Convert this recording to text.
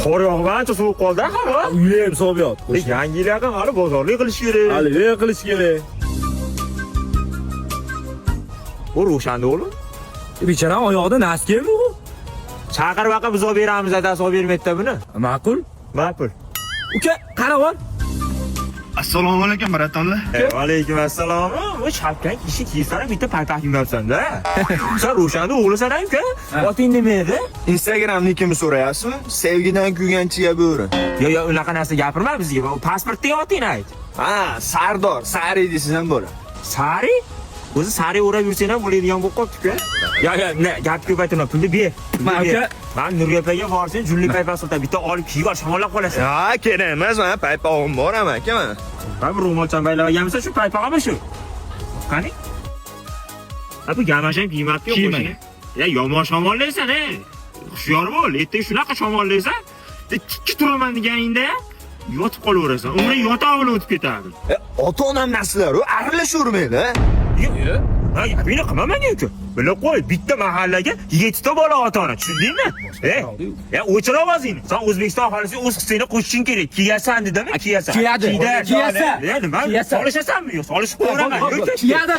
Qor yog'ib ancha sovuq qoldi havo. Uyda ham sovuq yotdi. Yangi yil yaqin, hali bozorlik qilish kerak. Hali ne qilish kerak? Bu Ro'shanda o'g'lim. Bechora oyog'ida naski bu. Chaqir baqa biz olib beramiz, adasi olib bermaydi buni. Ma'qul. Ma'qul. Uka, qarab ol. Assalomu alaykum, братан lar. Alaykum assalom. Bu shapkang kishi kiysana, bitta paypaq kiymayapsan-da. Sen Ro'shanda o'g'lisan uka. Oting nima edi? Instagram nikimni so'rayapsizmi? Sevgidan kuygan chiya bo'ri. Yo, yo, unaqa narsa gapirma bizga. Pasportdagi otingni ayt. Ha, Sardor, Sari desangiz ham bo'ladi. Sari? O'zi sari o'rab yursang ham bo'ladigan bo'lib qolibdi-ku. Yo, yo, ne, gap ko'paytirma, pulni ber. Pulni Ma, ber. uka. Man Nurga opaga borsang, julli paypaq sotadi. Bitta olib kiyib ol, shamollab qolasan. Ha, kerak emas, mana paypog'im bor ama aka mana. Ha, bu ro'molchani baylab olganmisan, shu paypog'imi shu? Qani? Ha, bu gamash ham kiymabdi-ku Kiymagan. qo'shini. Ya, yomon shamollaysan, ey. Hushyor bo'l, ertaga shunaqa shamollaysan, tikka turaman deganingda yotib qolaverasan. Umring yotog'i bilan o'tib ketadi. E, ota-onam narsalar, u aralashavermaydi. Ha, gapingni qilma menga uka. Bilib qo'y, bitta mahallaga 7 ta bola ota-ona, tushundingmi? E, ya o'chir ovozingni. Sen O'zbekiston aholisiga o'z hissangni qo'shishing kerak. Kiyasan dedimi? Kiyasan. Kiyadi. Kiyadi. Kiyasa. Ya nima? Kiyasa. Solishasanmi? Yo'q, solishib qo'yaman. Kiyadi.